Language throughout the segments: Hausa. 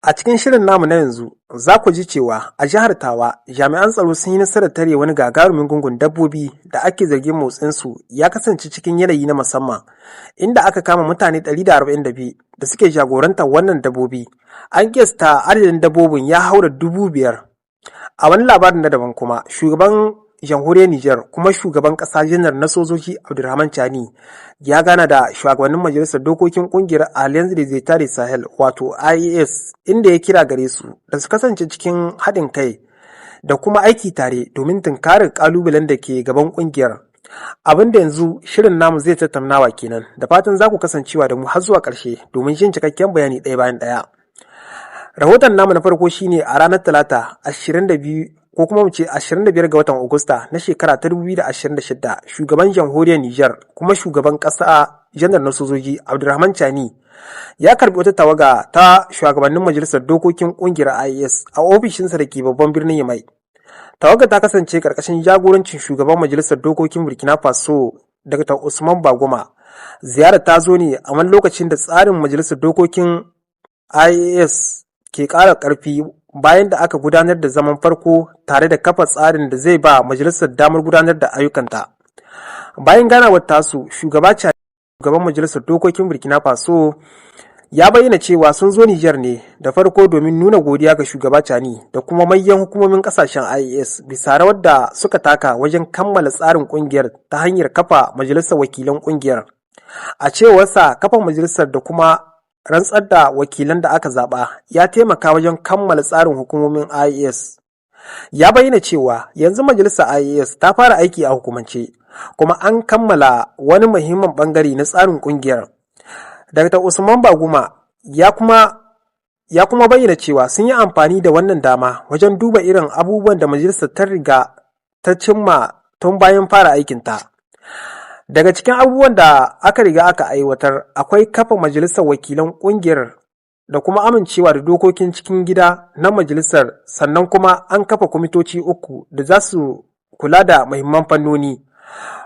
A cikin shirin namu na yanzu za ku ji cewa a jihar Tawa jami'an tsaro sun yi nasarar tare wani gagarumin gungun dabbobi da ake zargin motsinsu ya kasance cikin yanayi na musamman, inda aka kama mutane 142 da suke jagorantar wannan dabbobi. An kiyasta adadin dabbobin ya haura 5,000. A wani labarin na daban kuma, shugaban jamhuriyar Nijar kuma shugaban ƙasa Janar na sojoji Abdurrahman Chani ya gana da shugabannin majalisar dokokin kungiyar Alliance des Etats du Sahel, wato IAS, inda ya kira gare su da su kasance cikin haɗin kai da kuma aiki tare domin tunkarar ƙalubalen da ke gaban kungiyar. Abin da yanzu shirin namu zai tattaunawa kenan, da fatan za ku kasancewa da mu har zuwa ƙarshe domin jin cikakken bayani ɗaya bayan ɗaya. Rahoton namu na farko shine a ranar Talata 22, ko kuma mu ce 25 ga watan Agusta na shekara ta 2026, shugaban jamhuriyar Nijar kuma shugaban ƙasa Janar na sojoji Abdurrahman Chani ya karbi wata tawaga ta shugabannin majalisar dokokin kungiyar IAS a ofishinsa da ke babban birnin Yamai. Tawaga ta kasance karkashin jagorancin shugaban majalisar dokokin Burkina Faso, Dr. Usman Baguma. Ziyarar ta zo ne a wani lokacin da tsarin majalisar dokokin IAS ke ƙara ƙarfi, bayan da aka gudanar da zaman farko tare da kafa tsarin da zai ba majalisar damar gudanar da ayyukanta. Bayan ganawar tasu, shugaba shugaban majalisar dokokin Burkina Faso ya bayyana cewa sun zo Nijar ne da farko domin nuna godiya ga shugaba Chani da kuma manyan hukumomin kasashen IAS bisa rawar da suka taka wajen kammala tsarin kungiyar ta hanyar kafa majalisar wakilan kungiyar. A cewarsa, kafa majalisar da kuma rantsar da wakilan da aka zaba ya taimaka wajen kammala tsarin hukumomin IAS. Ya bayyana cewa yanzu majalisar IAS ta fara aiki a hukumance, kuma an kammala wani muhimmin bangare na tsarin kungiyar. Dr. Usman Baguma ya kuma bayyana cewa sun yi amfani da wannan dama wajen duba irin abubuwan da majalisar ta riga ta cimma tun bayan fara aikinta. Daga cikin abubuwan da aka riga aka aiwatar akwai kafa majalisar wakilan kungiyar da kuma amincewa da dokokin cikin gida na majalisar, sannan kuma an kafa kwamitoci uku da za su kula da muhimman fannoni.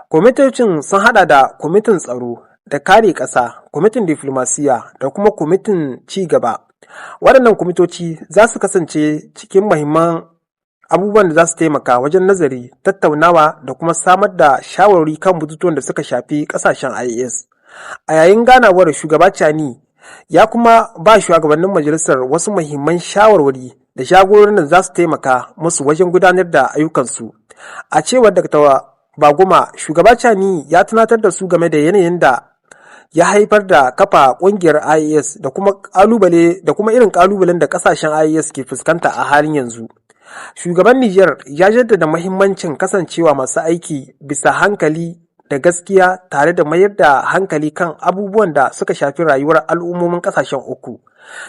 Kwamitocin sun hada da kwamitin tsaro da kare ƙasa, kwamitin diflomasiya da kuma kwamitin ci gaba. Waɗannan kwamitoci za su kasance cikin muhimman abubuwan da za su taimaka wajen nazari, tattaunawa da kuma samar da shawarwari kan batutuwan da suka shafi ƙasashen IAS. A yayin ganawar, shugaba Chani ya kuma ba shugabannin majalisar wasu muhimman shawarwari da jagororin da za su taimaka musu wajen gudanar da ayyukansu. A cewar Dr. Baguma, shugaba Chani ya tunatar da su game da yanayin da ya haifar da kafa kungiyar IAS da kuma kalubale da kuma irin kalubalen da kasashen IAS ke fuskanta a halin yanzu. Shugaban Nijar ya jaddada mahimmancin kasancewa masu aiki bisa hankali da gaskiya tare da mayar da hankali kan abubuwan da suka shafi rayuwar al'ummomin kasashen uku.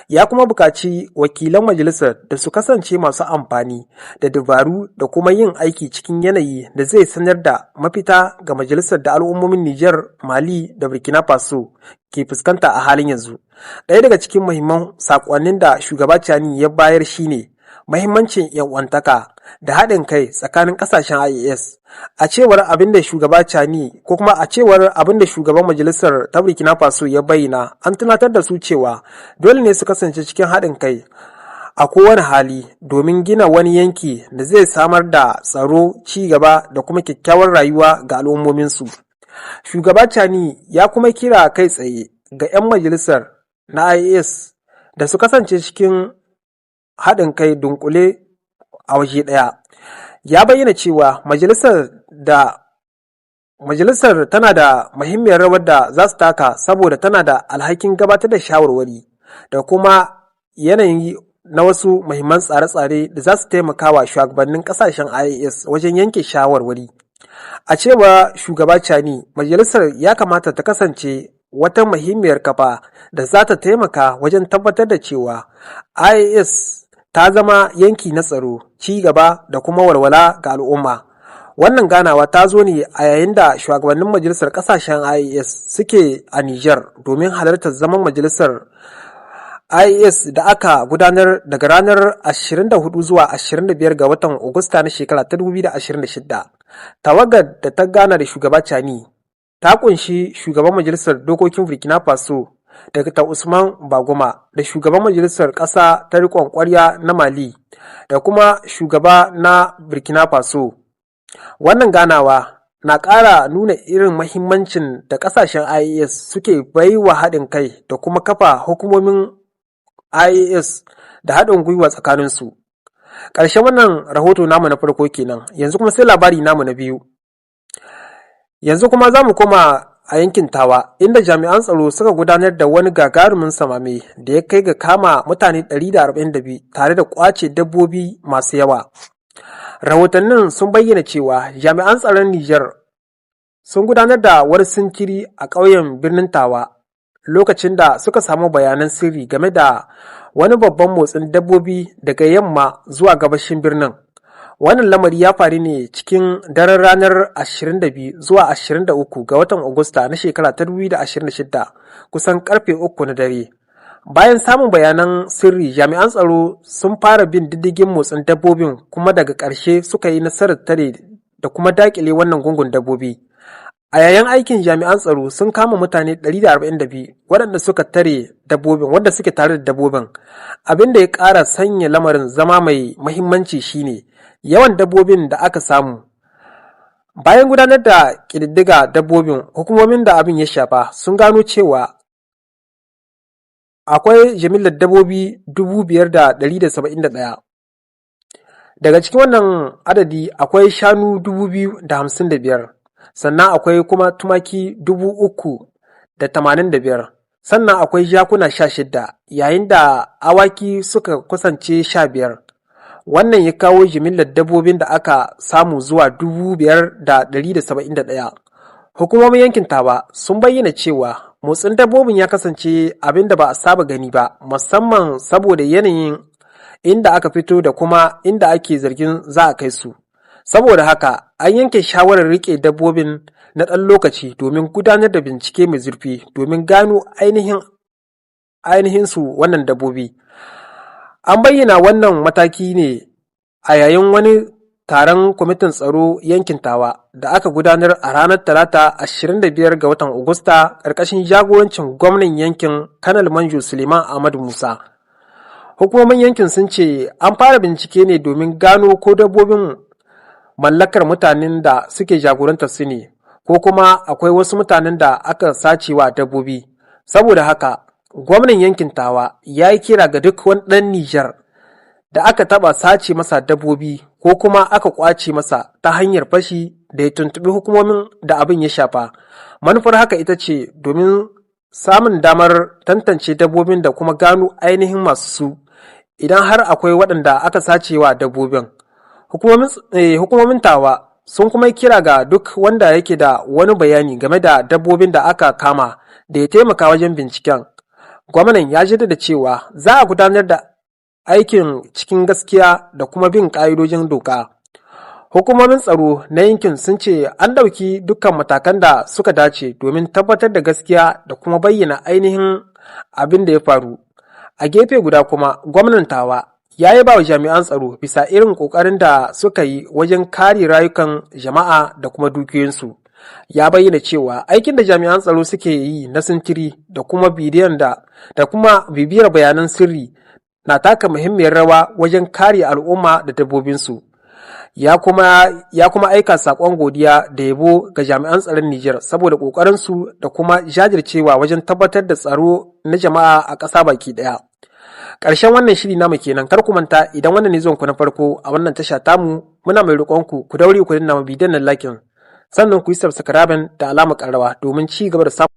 Ya kuma buƙaci wakilan majalisar da su kasance masu amfani da dabaru da kuma yin aiki cikin yanayi da zai sanar da mafita ga majalisar da al'ummomin Nijar, Mali da Burkina Faso ke fuskanta a halin yanzu. Ɗaya daga cikin muhimman saƙonnin da shugaba Chani ya bayar shine mahimmancin 'yan'uwantaka da haɗin kai tsakanin ƙasashen IAS. A cewar abin da shugaba Chani, ko kuma a cewar abin da shugaban majalisar ta Burkina Faso ya bayyana, an tunatar da su cewa dole ne su kasance cikin haɗin kai a kowane hali domin gina wani yanki da zai samar da tsaro, ci gaba da kuma kyakkyawar rayuwa ga al'ummominsu. Shugaba Chani ya kuma kira kai tsaye ga 'yan majalisar na IAS da su kasance cikin haɗin kai, dunkule a waje ɗaya. Ya bayyana cewa majalisar tana da muhimmiyar rawar da za su taka, saboda tana da alhakin gabatar da shawarwari da kuma yanayi na wasu muhimman tsare-tsare da za su taimaka wa shugabannin kasashen IAS wajen yanke shawarwari. A cewa shugaba Chani, majalisar ya kamata ta kasance wata muhimmiyar kafa da za ta taimaka wajen tabbatar da cewa IAS ta zama yanki na tsaro, ci gaba da kuma walwala ga al'umma. Wannan ganawa ta zo ne a yayin da shugabannin majalisar kasashen IAS suke a Nijar domin halartar zaman majalisar IAS da aka gudanar daga ranar 24 zuwa 25 ga watan Agusta na shekara ta 2026. Tawagar da ta gana da shugaba Chani ta kunshi shugaban majalisar dokokin Burkina Faso. Dr. Usman Baguma, da shugaban Majalisar Ƙasa ta Riƙon Ƙwarya na Mali, da kuma shugaba na Burkina Faso. Wannan ganawa na ƙara nuna irin mahimmancin da ƙasashen IAS suke baiwa haɗin kai da kuma kafa hukumomin IAS da haɗin gwiwa tsakaninsu. Ƙarshen wannan rahoto namu na farko kenan, yanzu kuma sai labari namu na biyu. Yanzu kuma za mu koma a yankin Tawa, inda jami'an tsaro suka gudanar da wani gagarumin samame da ya kai ga kama mutane 142 tare da ƙwace dabbobi masu yawa. Rahotannin sun bayyana cewa jami'an tsaron Nijar sun gudanar da wani sintiri a ƙauyen birnin Tawa lokacin da suka samu bayanan sirri game da wani babban motsin dabbobi daga yamma zuwa gabashin birnin. Wannan lamari ya faru ne cikin daren ranar 22 zuwa 23 ga watan Agusta na shekara ta 2026, kusan karfe 3 na dare. Bayan samun bayanan sirri, jami'an tsaro sun fara bin diddigin motsin dabbobin, kuma daga ƙarshe suka yi nasarar tare da kuma daƙile wannan gungun dabbobi. A yayin aikin, jami'an tsaro sun kama mutane 142 waɗanda suka tare dabbobin, wanda suke tare da dabbobin. Abin da ya ƙara sanya lamarin zama mai mahimmanci shine yawan dabbobin da aka samu. Bayan gudanar da ƙididdiga dabbobin, hukumomin da abin ya shafa sun gano cewa akwai jimillar dabbobi 5,171. Daga cikin wannan adadi akwai shanu 2,055, sannan akwai kuma tumaki 3,085, sannan akwai jakuna 16, yayin da awaki suka kusance 15. Wannan ya kawo jimillar dabbobin da aka samu zuwa 5,171. Hukumomin yankin Tawa sun bayyana cewa motsin dabbobin ya kasance abin da ba a saba gani ba, musamman saboda yanayin inda aka fito da kuma inda ake zargin za a kai su. Saboda haka, an yanke shawarar riƙe dabbobin na ɗan lokaci domin gudanar da bincike mai zurfi domin gano ainihin su wannan dabbobi. An bayyana wannan mataki ne a yayin wani taron kwamitin tsaro yankin Tawa da aka gudanar a ranar Talata 25 ga watan Agusta, ƙarƙashin jagorancin gwamnan yankin, Kanal Manjo Suleiman Ahmadu Musa. Hukumomin yankin sun ce an fara bincike ne domin gano ko dabbobin mallakar mutanen da suke jagorantar su ne, ko kuma akwai wasu mutanen da aka sacewa dabbobi. Saboda haka, gwamnan yankin Tawa ya yi kira ga duk wani ɗan Nijar da aka taɓa sace masa dabbobi ko kuma aka ƙwace masa ta hanyar fashi da ya tuntuɓi hukumomin da abin ya shafa. Manufar haka ita ce domin samun damar tantance dabbobin da kuma gano ainihin masu su idan har akwai waɗanda aka sacewa dabbobin. Hukumomin Tawa sun kuma kira ga duk wanda yake da wani bayani game da dabbobin da aka kama da ya taimaka wajen binciken. Gwamnan ya jaddada cewa za a gudanar da aikin cikin gaskiya da kuma bin ƙa'idojin doka. Hukumomin tsaro na yankin sun ce an ɗauki dukkan matakan da suka dace domin tabbatar da gaskiya da kuma bayyana ainihin abin da ya faru. A gefe guda kuma, gwamnan Tawa ya yaba wa jami'an tsaro bisa irin ƙoƙarin da suka yi wajen kare rayukan jama'a da kuma dukiyoyinsu. Ya bayyana cewa aikin da jami'an tsaro suke yi na sintiri da kuma bibiyar bayanan sirri na taka muhimmiyar rawa wajen kare al'umma da dabbobinsu. Ya kuma aika saƙon godiya da yabo ga jami'an tsaron Nijar saboda ƙoƙarinsu da kuma jajircewa wajen tabbatar da tsaro na jama'a a ƙasa baki ɗaya. Ƙarshen wannan shiri namu kenan. Kar ku manta, idan wannan ne zuwan ku na farko a wannan tasha tamu, muna mai roƙon ku ku daure ku danna bidiyon nan like, sannan ku yi subscribing da alamar ƙararrawa domin ci gaba da samun